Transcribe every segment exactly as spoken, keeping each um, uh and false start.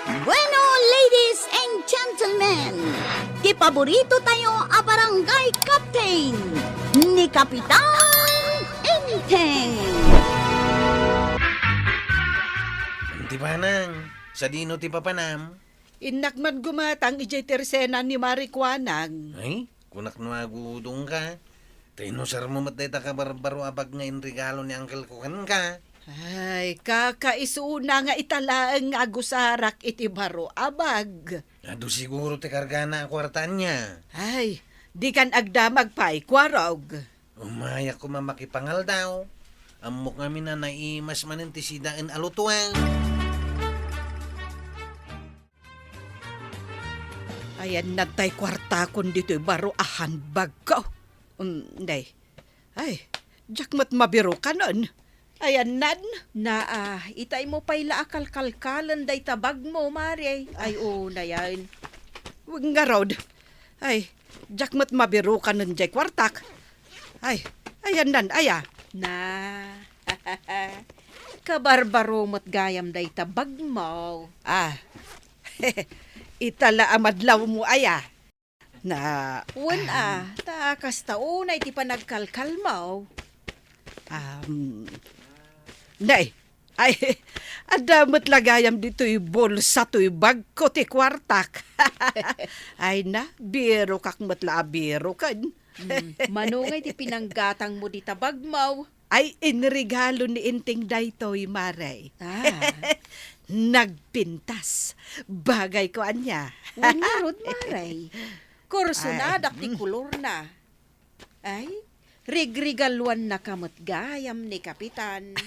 Bueno, ladies and gentlemen, ti paborito tayo a barangay captain, ni Kapitan Enteng. Ti panang, sadino ti papanam? Innak man gumatang idiay tersena ni Mari Kuanang. Ay, kunak no agudong ka. Ta inusarmo met dayta kabarbaro a bag nga inregalo ni uncle ko kenka. Ay, kakaisuna nga ita laeng nga agusarak iti baro a bag. Adu siguro ti kargana a kuarta ania. Ay, dikan agdamag pay, Kuarog. Umayak koma makipangaldaw. Ammok ngamin a naimas manen ti sidaen a lutuang. Ayanna tay kuartakon ditoy baro a handbagko. Um, day. Ay, diak met mabirukanen. Ayannan. Naa, itaymo pay la a kalkalkalen dayta bagmo, Mari. Ay, ah, unayen. Wen ngarud. Ay, diak met mabirukanen jay kuartak. Ay, ayannan, aya. Na. Kabarbaro met gayam dayta bagmo. Ah, ita la a madlawmo aya. Na, wen a, ah, ta kasta unay ti panagkalkalmo. Um, nay, ay, adda met la gayam ditoy bolsa toy bagko ti kuartak. Ay na, birokak met la a biroken. Hmm, mano ngay ti pinanggatangmo dita bagmo? Ay, inregalo ni Enteng daytoy, Mare. Ah. Nagpintas. Bagay ko ania. Wen ngarud, Mare. Kursunadak ti kolorna. Ay, rigrigaluannaka met gayam ni Kapitan.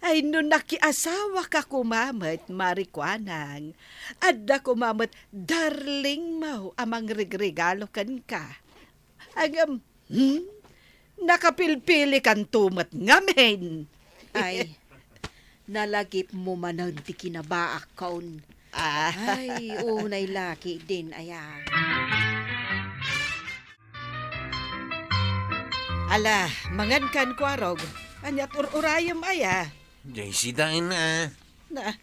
Ay, no nakiasawaka koma met, Mari Kuanang, adda koma met darlingmo a mangrigregalo kenka. Ngem, hmm? Nakapilpilikanto met ngamin. Ay, nalagipmo manen ti kinabaakkon. Ah. Ay, unay la ketdin aya. Ala, mangankan, Kuarog. Ania't ur-urayem aya? Jay sidaen a. Na,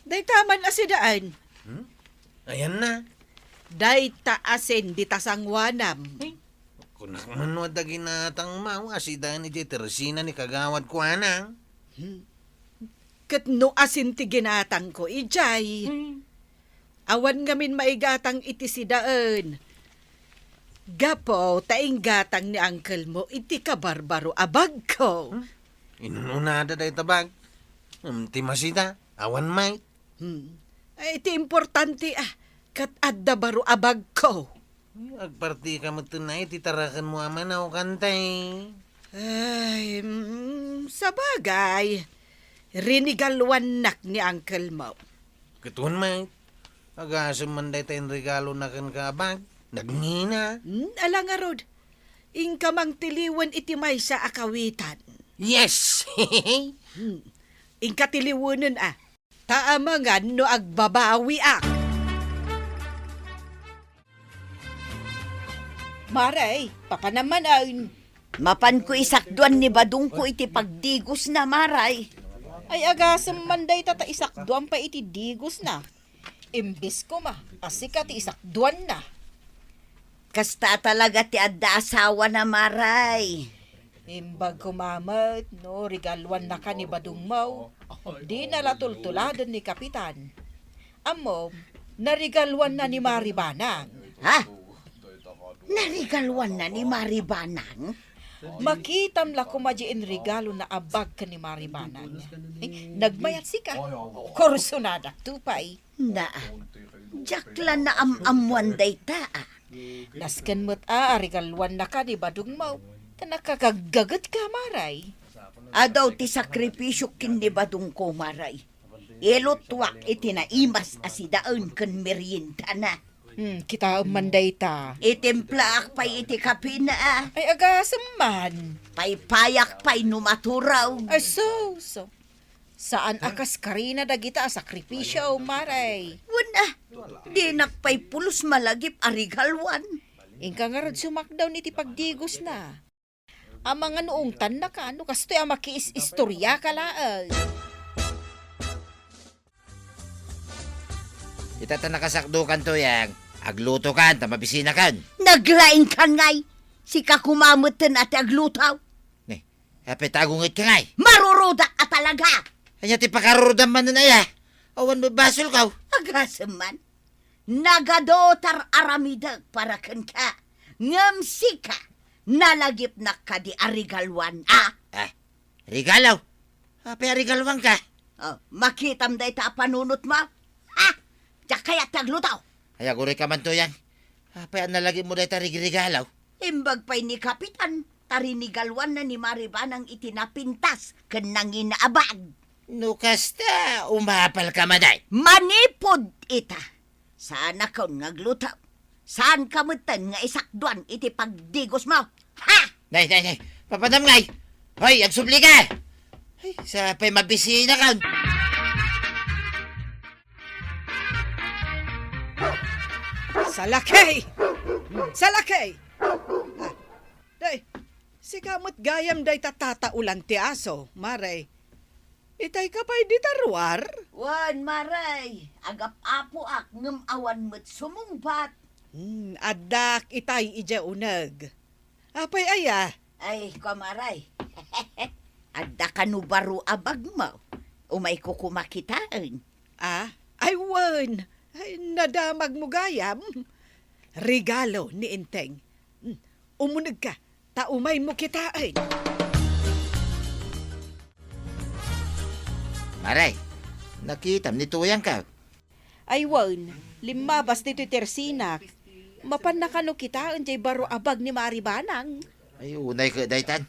Dayta man a sidaen. Hmm? Ayanna. Dayta asin dita sangoanam. Ay, kunak man no adda ginatangmo a sidaen idiay tersena ni Kagawad Kuanang. Hmm. Ket no asin ti ginatangko idiay. Hmm. Awan ngamin maigatang iti sidaen. Gapu ta inggatang ni uncle mo iti kabarbaro a bagko. Hmm? Inun-unada dayta bag. Hmm, ti masida, awan met. Hmm. Ay, ti importante, ah, ket adda baro a bagko. Agpartika met ti tarakenmo a manaw, kantay. Ay, mm, sabagay, rinigaluannak ni uncle mo. Ket wen met, agasem man dayta inregalona kenka a bag, nagngina. Hmm, ala ngarud, inka mangtiliwen iti maysa a kawitan. Yes! Hmm. Inka tiliwenen, ah. Ta amangan no agbabawiak. Mare, papanam manen. Mapanko isakduan ni badongko iti pagdigosna, Mare. Ay, agasem man dayta ta isakduam pay iti digosna. Imbes koma a sika ti isakduanna. Kasta talaga ti adda asawana, Mare. Imbag koma met no regaluannaka ni badongmo. Dina la tultuladen ni Kapitan. Ammom, naregaluanna ni Mari Banang. Ha? Naregaluanna ni Mari Banang? Makitam la koma di inregalona a bag ken ni Mari Banang. Eh, nagmayat sika. Kursunadakto pay. Na, diak la naam-ammoan dayta, a. Nasken met a, a regaluannaka ni badongmo, ta nakagaggagetka, Mare. Adu ti sakripisiok ken ni badongko, Mare. Ilutuak iti naimas a sidaen ken meriendana. Hmm, kitaem man dayta. Itimplaak pay iti kapina, a. Ay, agasem man. Paypayak pay no maturog. Ay, so, so. Saan a kaskarina dagita a sakripisio, Mare. Wen a, dinak pay pulos malagip a regaluan. Inka ngarud sumakdaw iti pagdigosna. Amangan no ungtannaka, no kastoy a makiis-istoriaka laeng. Ita ta nakasakdokan, Tuyang. Aglutokan, ta mabisinakan. Naglaingkan ngay. Sika koma metten a ti agluto. Ne, apay ta agungetka ngay? Marurudak a talaga. Ania ti pakarurudam manen aya? Awan met basolko. Agasem man. Nagadu ti ar-aramidek para kenka. Ngem sika, nalagipnak kadi a regaluan, a? Ah, regalo? Apay a regaluanka? Oh, makitam dayta a panunotmo? Ha? Diak kayat ti agluto. Ay, aguray ka man, Tuyang. Apay a nalagipmo dayta a regregalo? Imbag pay ni Kapitan, ta rinigaluanna ni Mari Banang iti napintas ken nanginaabag. No kasta, umapalka man, ay. Manipud ita, saanakon nga agluto. Saanka metten nga isakduan iti pagdigosmo. Ha? Nay, nay, nay. Papanam ngay. Hoy, agsublika. Ay, sa pay mabisinakan. Salakey! Salakey! Ah, day, sika met gayam dayta tataulan ti aso, Mare. Itayka pay dita ruar? Wen, Mare. Agap-apoak ngem awan met sumungbat. Hmm, addak itay idiay uneg. Apay aya? Ay, Kuya Mare. Adda kano baro a bagmo? Umayko koma kitaen. Ah? Ay, wen. Ay, nadamagmo gayam. Regalo ni Enteng. Hmm, umunegka, ta umaymo kitaen. Mare, nakitam ni Tuyangko. Ay, wen, limmabas ditoy tersinak. Mapanna kano kitaen diay baro a bag ni Mari Banang. Ay, unay ket daytan.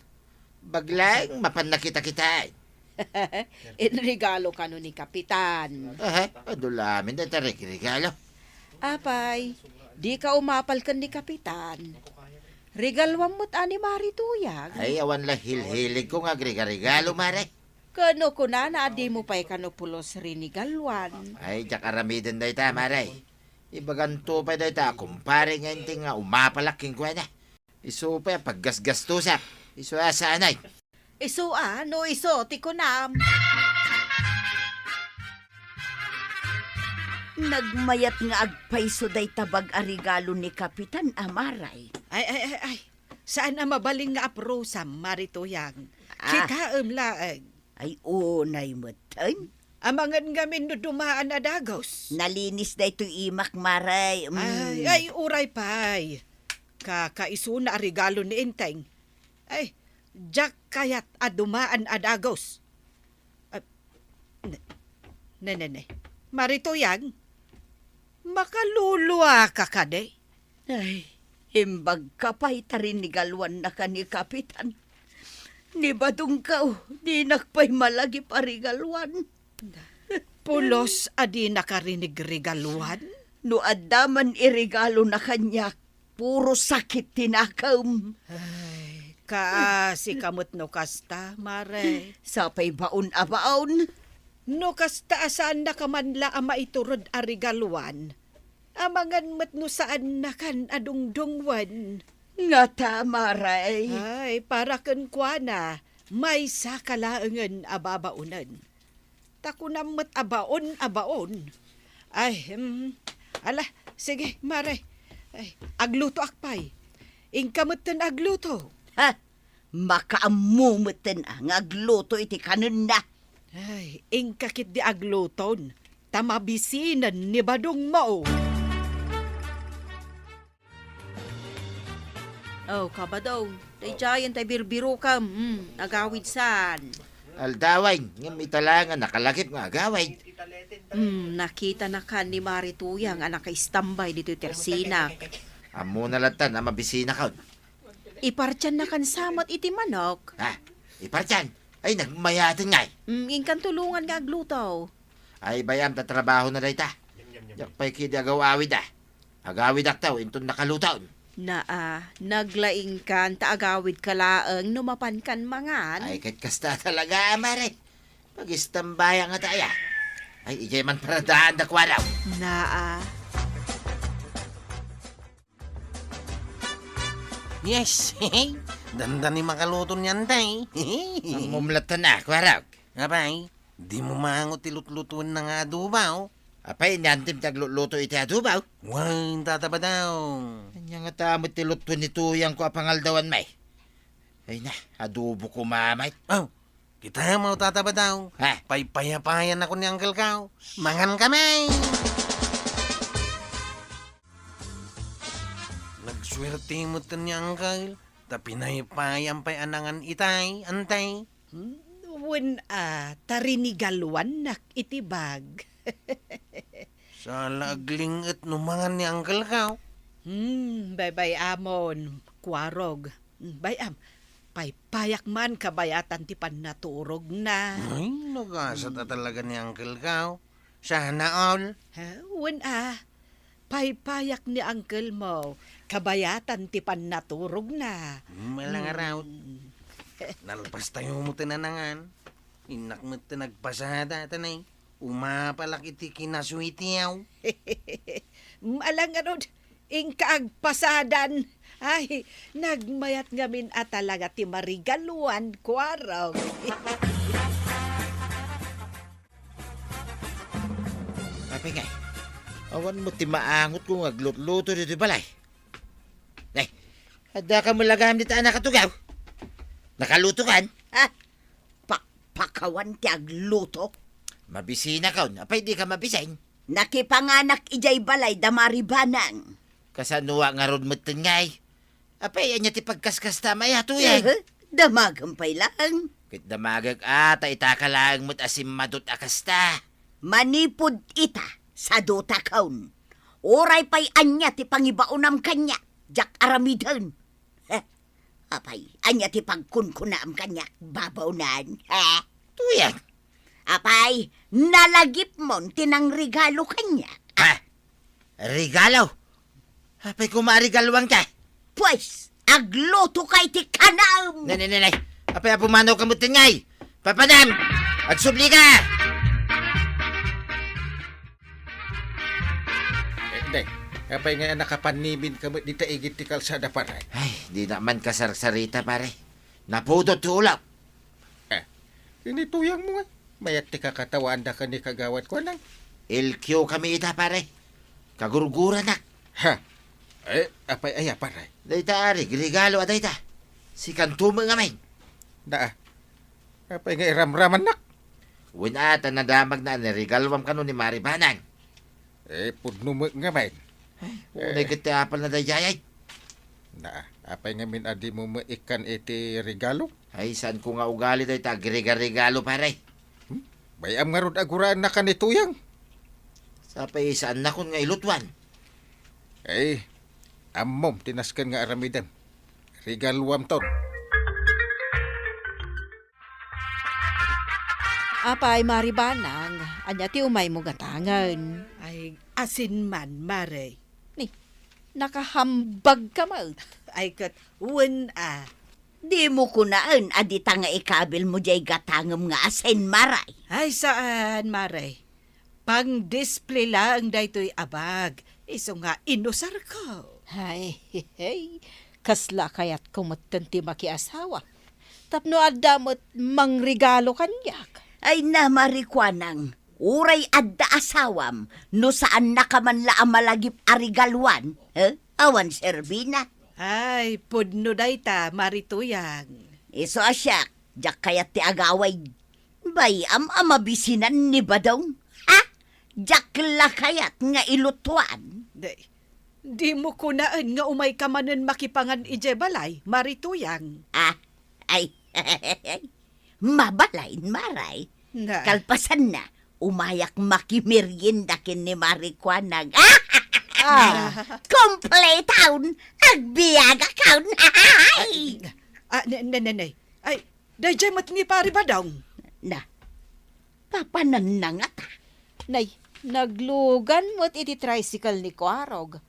Bag laeng mapanna kita kitaen. Inregalo kano ni Kapitan. Aha, adu la amin dayta regregalo. Apay, dika umapal ken ni Kapitan. Regaluam met a ni Mari Tuyang. Ay, awan la hilhiligko nga agregaregalo, Mare. Ken no kunana a dimo pay kano pulos rinigaluan. Ay, diak aramiden dayta, Mare. Ibaganto pay dayta a kumpare nga Enteng nga umapalak kenkuana. Isu pay a paggasgastosak. Isu a saanay. Isu a, no isu ti kunam. Nagmayat nga agpayso dayta bag a regalo ni Kapitan a Mare. Ay, ay, ay, ay. Saan a mabalin nga aprosam, Mari Tuyang. Ah. Kitaem laeng. Ay, unay metten. Amangan ngamin no dumaan a dagus. Nalinis daytoy imak, Mare. Mm. Ay, ay, uray pay. Kakaisuna a regalo ni Enteng. Ay, diak kayat a dumaan a dagus. Ah, ne, ne, ne, ne. Mari Tuyang, makaluluaka kadi? Ay, imbagka pay ta rinigaluannaka ni Kapitan. Ni Badongko, dinak pay malagip a regaluan. Pulos a dinaka rinigregaluan? No adda man iregalona kaniak, puro sakit ti nakem. Ay, kaasika met no kasta, Mare. Sapay baon a baon. No kasta a saannaka man la a maiturod a regaluan, amangan met no saannakan a dungdungwen. Ngata, Mare. Ay, para kenkuana, maysaka laengen a babaonen. Ta kunam met a baon a baon. Ay, hmm. Ala, sige, Mare. Ay, aglutoak pay. Inka metten agluto. Ha? Makaammo metten a nga agluto iti kanenna. Ay, inka ketdi agluton, ta mabisinen ni badongmo. Oh, kabadong. Daydiayen tay birbirokem. Hmm, agawid saan. Aldawen, ngem ita la nga nakalagip nga agawid. Hmm, nakitanakan ni Mari Tuyang a nakaistambay ditoy tersinak. Ammona lattan a mabisinakon. Ipartiannakan sa met iti manok. Ha? Ipartian? Ay, nagmayaten ngay. Hmm, inkan tulongan nga agluto. Ay, bay-am ta trabahona dayta. Diak pay ketdi agaw-awid a. Agawidakto inton nakaluton. Naa, naglaingkan ta agawidka laeng no mapankan mangan. Ay, ket kasta talaga, Mare. Pag-istambayang ngata aya. Ay, idiay man paradaanda kuanaw. Naa. Yes, dandani makaluto niyan, tay. Ammom lattan a, kuarok. Apay, dimo mango ti lutlutuenna nga adobo? Apay, ni Antim ti agluto iti adobo? Wen, Tata Badong. Ania ngata met ti lutuen ni Tuyangko a pangaldawan, may? Ay na, adobo ko, mamay. Oh, kita mo, Tata Badong. Ha? Paypayapayan ako ni Uncle Kao. Mangan kami! Nagswerte mo ni Uncle. Ta pinaypayan pay a nangan itay, antay. Hmm, wen a, ta rinigaluannak iti bag. Saan la agling-et no mangan ni Uncle Kao. Hmm, baybay-amon, Kuarog. Hmm, bay-am, paypayak man kabayatan ti pannaturogna. Ay, nagasat a talaga ni Uncle Kao. Sana all. Ha, wen a, paypayak ni uncle mo, kabayatan ti pannaturogna. Hmm, ala nga raut. Hmm. Nalpas tayo mo ti nanangan. Innak met ti nagpasada, tanay. Umapalak iti kinasuitiaw. Mm, ala ngarud, inka agpasadan. Ay, nagmayat ngamin a talaga ti marigaluan, Kuarog. Apay ngay, awan met ti maangotko nga aglutluto ditoy balay. Nay, adda ka met la gayam dita a nakatugaw? Nakalutokan? Ha? Pakpakawan ti agluto? Mabisinakon. Apay dika mabisin? Nakipanganak idiay balay da Maribanang. Kasanoak ngarud metten ngay? Apay, ania ti pagkaskasta, Maya, Tuyang? Eh, damagem pay laeng. Ket damagek a, ta itaka laeng met a simmadut a kasta. Manipud ita, sadutakon. Uray pay ania ti pangibaonam kaniak, diak aramiden. Heh, apay, ania ti pagkunkunaam kaniak, babaonan? Heh? Tuyang. Apay, nalagipmon ti nangregalo kaniak. Ha? Regalo? Apay koma a regaluanka? Pues, aglutoka iti kanaem. Nay, nay, nay, nay. Apay a pumanawka metten ngay? Papanam! Agsublika! Eh, day, apay nga nakapanibinka met dita igid ti kalsada, pare? Ay, dinak man kasarsarita, pare. Napudot ti ulok. Eh, ini Tuyang mo nga. Mayat ti kakatawaanda ken ni Kagawad Kuanang. L Q kami ita, pare. Kagurguranak. Ha? Eh, apay aya, pare? Dayta, ari, regalo a dayta. Sikanto met ngamin. Daa. Apay nga iramramannak? Wen a, ta nadamagna a niregaluam kano ni Maribanang. Eh, pudno met ngamin. Ay, unay ket ti apalna daydiay. Na, apay ngamin a dimo met ikkan iti regalo? Ay, saanko nga ugali dayta agregaregalo, pare. Hmm? Bay-am ngarud a guraennaka ni Tuyang. Sapay saannakon nga ilutuan. Ay, ammom ti nasken nga aramidem. Regaluamton. Apay, Maribanang, ania ti umaymo gatangen? Ay, asin man, Mare. Ni, nakahambagka met. Ay, ket wen a. Dimo kunaen a dita nga ikabilmo diay gatangem nga asin, Mare. Ay, saan, Mare. Pang-display laeng daytoy a bag, isu nga inusarko. Ay, hey, kasla kayatko metten ti makiasawa. Tapno adda met mangregalo kaniak. Ay na, Mari Kuanang, uray adda asawam, no saannaka man la a malagip a regaluan, eh? Awan serbina. Ay, pudno dayta, Mari Tuyang. Isu a siak, diak kayat ti agawid. Bay-am a mabisinan ni Badong? Ha? Diak la kayat nga ilutuan? Di, dimo kunaen nga umayka manen makipangan idiay balay, Mari Tuyang. Ah, ay, mabalain, Mare. Na. Kalpasanna, umayak makimerienda ken ni Mari Kuanang. Ah. Kompleton! Agbiagakon! Ay, ah, ne, ne, ne, ne. Ay, daydiay met ni Pari Badong. Na, papananna ngata. Nay, naglugan met iti tricycle ni Kuarog.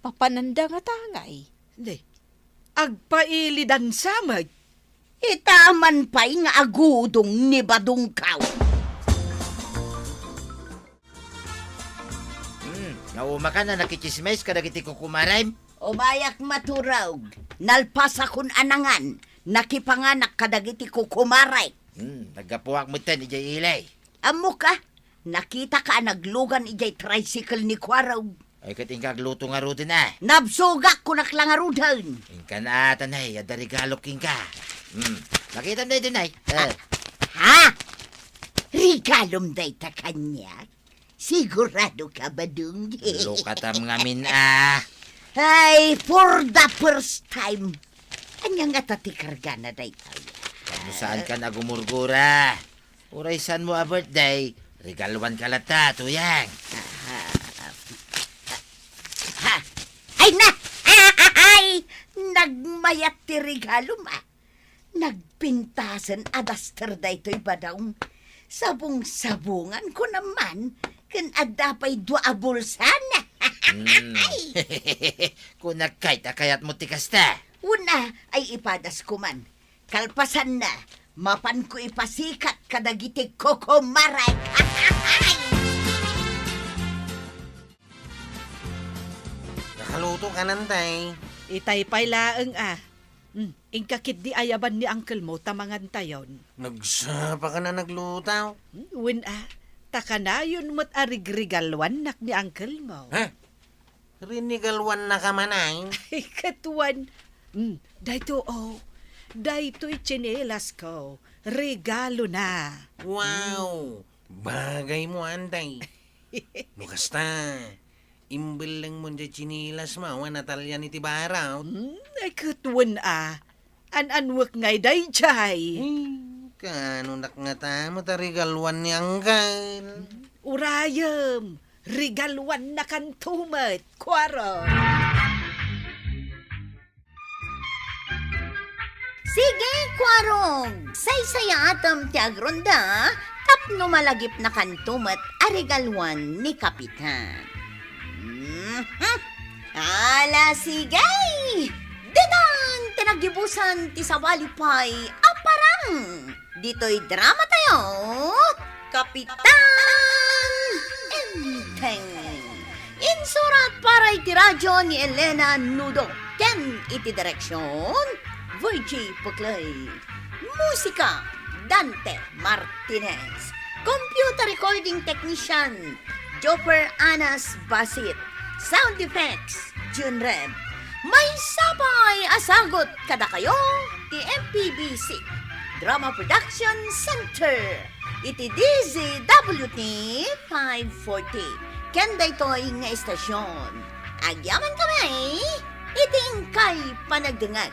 Papananda ngata ngay. Di, agpailidan sa met. Ita man pay nga agudong ni Badongkaw. Hmm, naumaka a nakitsismis kadagiti kukumarem? Umayak maturog. Nalpasakon a nangan. Nakipanganak kadagiti kukumarek. Hmm, naggapuak metten idiay ili. Ammok a, Nakitaka a naglugan idiay tricycle ni Kuarog. Ay, ket inka agluto ngaruden, a. Nabsogak, kunak la ngaruden. Inka na, tanay, adda regalok kenka. Hmm. Makitam daytoy, nay. Eh. Ha? Regalom dayta kaniak? Sigurado ka, Badong? Lukatam ngamin, a. Ay, for the first time. Ania ngata ti kargana daytoy? Tapno saankan a gumurgura. Uray saanmo a birthday, regaluanka latta, Tuyang. Ha? Ay na! Ay! Nagmayat ti regalom, a. Nagpintasen a duster daytoy, Badong. Sabong-sabongan ko naman, ken adda pay dua a bulsan. Hmm. Kunak kayat a kayatmo ti kasta. Una, ay ipadasko man. Kalpasanna, mapanko ipasikat kadagiti kukumarek. Nakaluto ka, Nantay. Itay pay laeng, a. Hmm, inka ketdi ayaban ni uncle mo ta mangantayon. Nagsapaka a nagluto? Hmm, wen, a. Ta kanayon met a rigregaluannak ni uncle mo. Ha? Rinegaluannaka man, ay? Ay, ket wen. Hmm, daytoy, o. Daytoy tsinelas ko. Regalona. Wow! Bagay mo, Antay. No kasta, imbellengmo diay tsinelas mo a natalian iti barot. Hmm, ay, ket wen, a. An-anwek ngay daydiay. Hmm, kaanonak ngata met a regaluan ni uncle? Urayem, regaluannakanto met, Kuarog. Sige, Kuarog, saysayaatem ti agronda tapno malagipnakanto met a regaluan ni Kapitan. Mhm. Ala, sige! Ditan ti naggibusan ti sabali pay a parang ditoy drama tayo, Kapitan Enteng. Insurat para iti radyo ni Elena Nudo ken iti direksyon, Virgie Puclay. Musika, Dante Martinez. Computer recording technician, Joper Anas Basit. Sound effects, Junred. Maysa pay a sagut kadakayo ti M P B C Drama Production Center iti D Z W T five forty. Ken daytoy nga estasyon, agyaman kami iti inkay panagdengngeg.